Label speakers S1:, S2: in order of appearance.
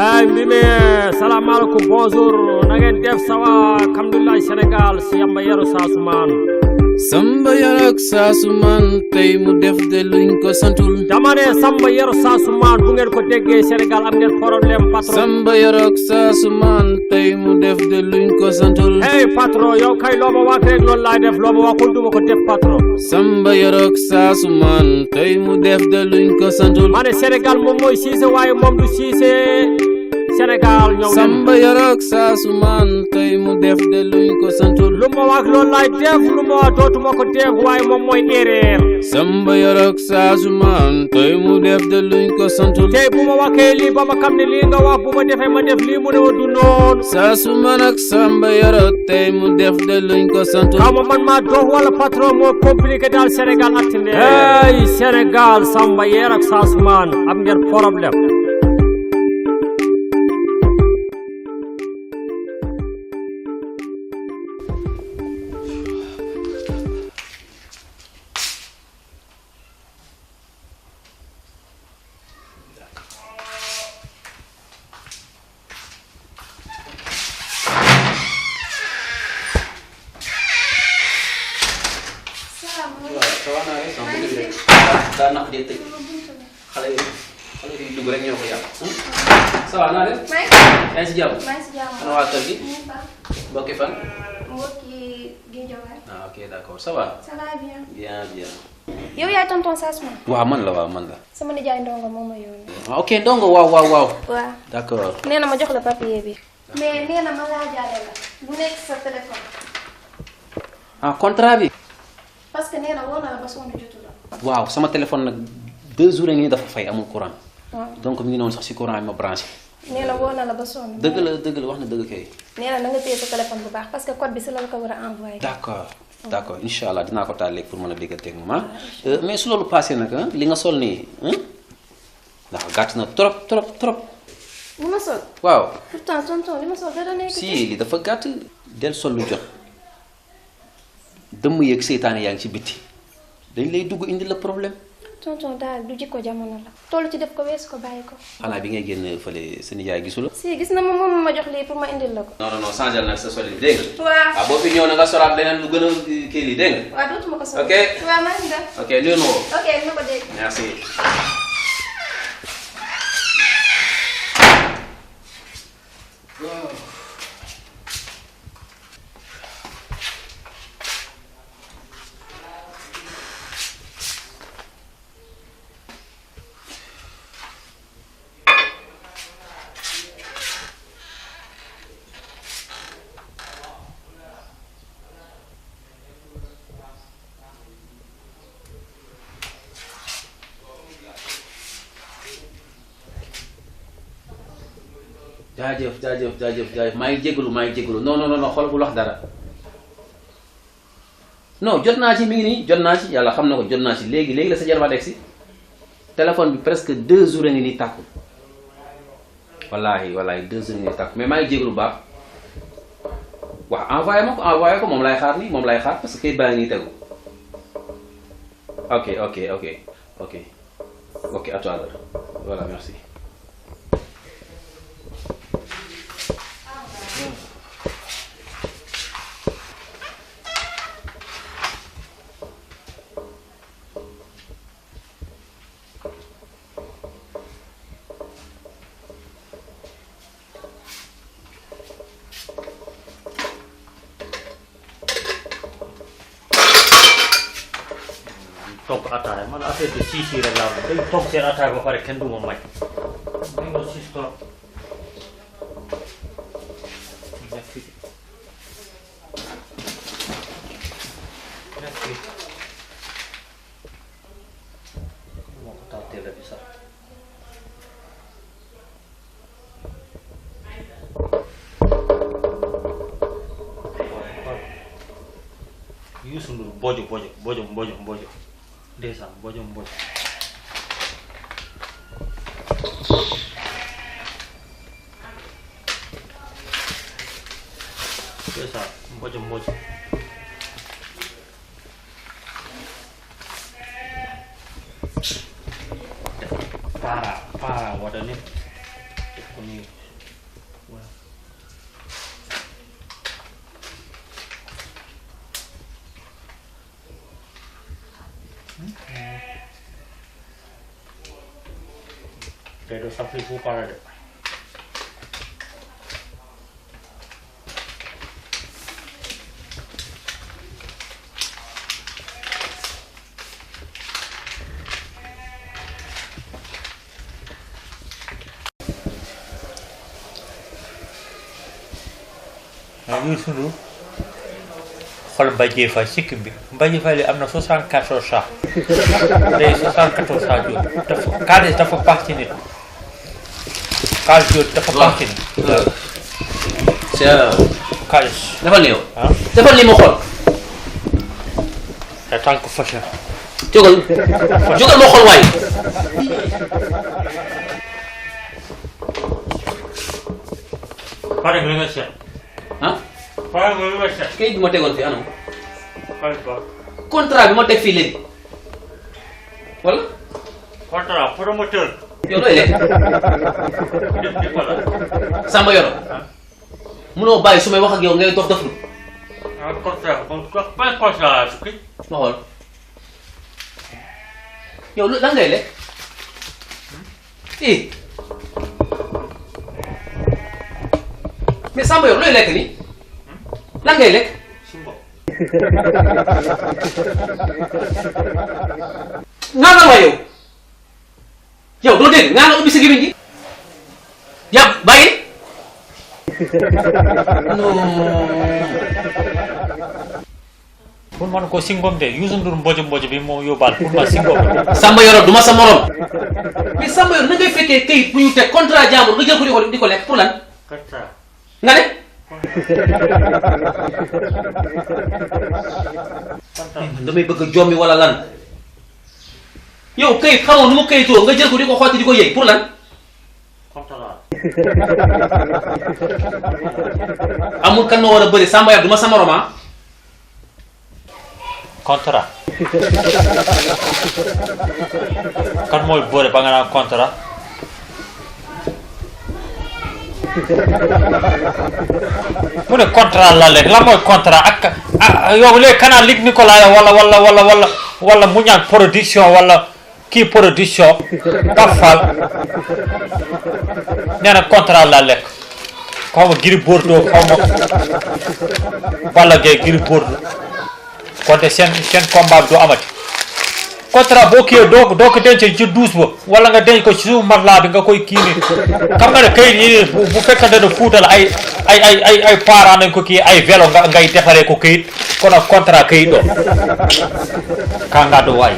S1: ay mbimi salam alaikum bonjour na ngeen def sawa alhamdulillah Sénégal si yamba yaru saasumaan
S2: Samba yarak saasumaan tey mu def de luñ ko santul
S1: dama ne Samba yaru saasumaan bu ngeen ko déggee Sénégal am ngeen problème patron
S2: Samba yarak saasumaan tey mu def de luñ ko santul
S1: hey patron yow kay loo ma wax rek loolu laay def loo ma waxul duma ko def patron
S2: Samba yarak saasumaan tey mu def de luñ ko santul
S1: ma ne Sénégal moom mooy siise waaye moom du siise Sénégal ñëw
S2: Samba yarak saasumaan tey mu def de luñ ko santul
S1: lu ma wax loolu laay def lu ma wax dootuma ko def waaye moom mooy erreur
S2: Samba yarak saasumaan tey mu def de luñ ko santul
S1: tey bu ma waxee lii ba ma xam ne lii nga wax bu ma defee ma def lii mu ne ma du noonu
S2: saasumaan ak Samba yarak tey mu def de luñ ko santul
S1: xaw ma man maa dox wala patron moo compliqué daal Sénégal attendé hey Sénégal Samba yarak saasumaan am ngeen problème
S3: daa naq dee tëj xale yi dugg rek ñoo ko yàq ça va naa def yaa ngi si jàmm ana waa kër gi mbokki fan ah ok d'accord ça va bien bien
S4: yow yaay tonton Saasumaan
S3: waaw man la
S4: sama nijaay ndongo moom ma yónni
S3: ah ok ndongo waaw
S4: waaw
S3: d'accord
S4: nee na ma jox la papier bi mais nee na ma laa jaale la lu nekk sa téléphone
S3: ah contrat bi
S4: parce que nee na woo na la ba sonn jotu la
S3: waaw sama téléphone nag 2 jours ngi dafa fay amul courant donc mi ngi noonu sax si courant bi ma branché
S4: nee na woo na la ba sonn
S3: dëgg la wax na dëgg kay
S4: nee na nga téye sa téléphone bu baax parce que code bi si la ko war a envoyé
S3: d'accord incha allah dinaa ko taal léegi pour mën a dégganteeg moom mais su loolu passé nag li nga sol nii ndax gàtt na trop
S4: li ma sol
S3: waaw
S4: pourtant tonton li ma sol dara nekk
S3: si li dafa gàtt del sol lu jot dëmm yeeg seytaane yaa ngi ci bitti dañ lay dugg indi la problème
S4: tonton daal du jikko jamono la toll ci def ko weesu ko bàyyi ko
S3: xanaa bi ngay génn fële sa nijaay gisu la
S4: si gis na ma moom ma jox lii pour ma indil la ko
S3: non changé nag sa solin dégg nga
S4: waaw
S3: boo fi ñëw na nga solaat leneen lu gën a kii lii dégg nga
S4: waaw dootuma ko sol
S3: ok
S4: waaw maa ngi dem
S3: ok nuyu na woo
S4: ok na ko dégg
S3: merci jaajëf maa ngi jégalu non xool bul wax dara non jot naa ci mi ngi nii jot naa ci yàlla xam na ko jot naa ci léegi la sa jarbaat egg si téléphone bi presque 2 jours a ngi nii tàkku wallaahi 2 jours a ngi nii tàkku mais maa ngi jégalu baax waaw envoyé ko moom lay xaar nii parce que kayit baa ngi nii tegu ok à tout à l'heure voilà merci.
S1: togg ataaya man affaire de siis yi rek laa bëgg dañu togg seen ataaya ba pare kenn du ma may dañ ko siis trop moo ko taal télé bi sax Youssou Ndour bojo ndeysaan bojo ndeysaan bojo para waɗa ni
S5: 그래도 사실 후가를 Youssou xool Mbaye Faye sikkim bi Mbaye Faye li am na 74 saa day 74 saa jooju dafa xaalis dafa baax ci nit xaalis jooju dafa baax ci nit xaalis
S3: defal ni yow
S5: ah
S3: defal ni ma xool
S5: te tànk fashion
S3: jógal jógal ma xool waay
S5: pare nga li nga seet
S3: ah
S5: pare nga li nga seet
S3: kayit bi ma tegoon fii anam
S5: xaalis ba
S3: contrat bi ma teg fii léegi wala
S5: contrat promoteur
S3: yow looy lekk
S5: def di ko la
S3: Samba Yoro munoo bàyyi su may wax ak yow ngay dof doflu
S5: ah contrat pas contrat su kii
S3: ma xool yow lan ngay lekk mais Samba Yoro looy lekk nii lan ngay lekk
S5: sumbo
S3: ngaa nga waay yow doo dégg ngaa nga ubbi sa gémmiñ gi yaa bàyyi
S5: pour man ko singom de Youssou Ndour mbojo bi moo yóbbaal pour man singom
S3: Samba Yoro duma sa morom mais Samba Yoro na ngay fekkee kayit bu ñu teg contrat jàmbur nga jël ko di ko lekk pour lan
S5: contrat
S3: nga ne damay bëgg a jommi wala lan yow kayit xamoo nu mu kayitoo nga jël ko di ko xotti di ko yëy pour lan
S5: contrat
S3: amul kan ma war a bëri Samba Yoro duma sa morom ah
S5: contrat kan mooy boole ba nga naan contrat mu ne contrat la léegi lan mooy contrat ak yow léegi kanaa Luc Nicolaï wala mu ñaan production wala kii production Bafal nee na contrat la lekk xaw ma Gris Bordeaux xaw ma Balla Gaye Gris Bordeaux konte seen combat bi du amati contrat boo kii doo ko denc ci douche ba wala nga denc ko ci suuf matelas bi nga koy kii nii xam nga ne kayit yi bu fekkante ne fuutal ay parents nañ ko kii ay vélo ngay defaree ko kayit kon ak contrat kayit doo ka nga do waay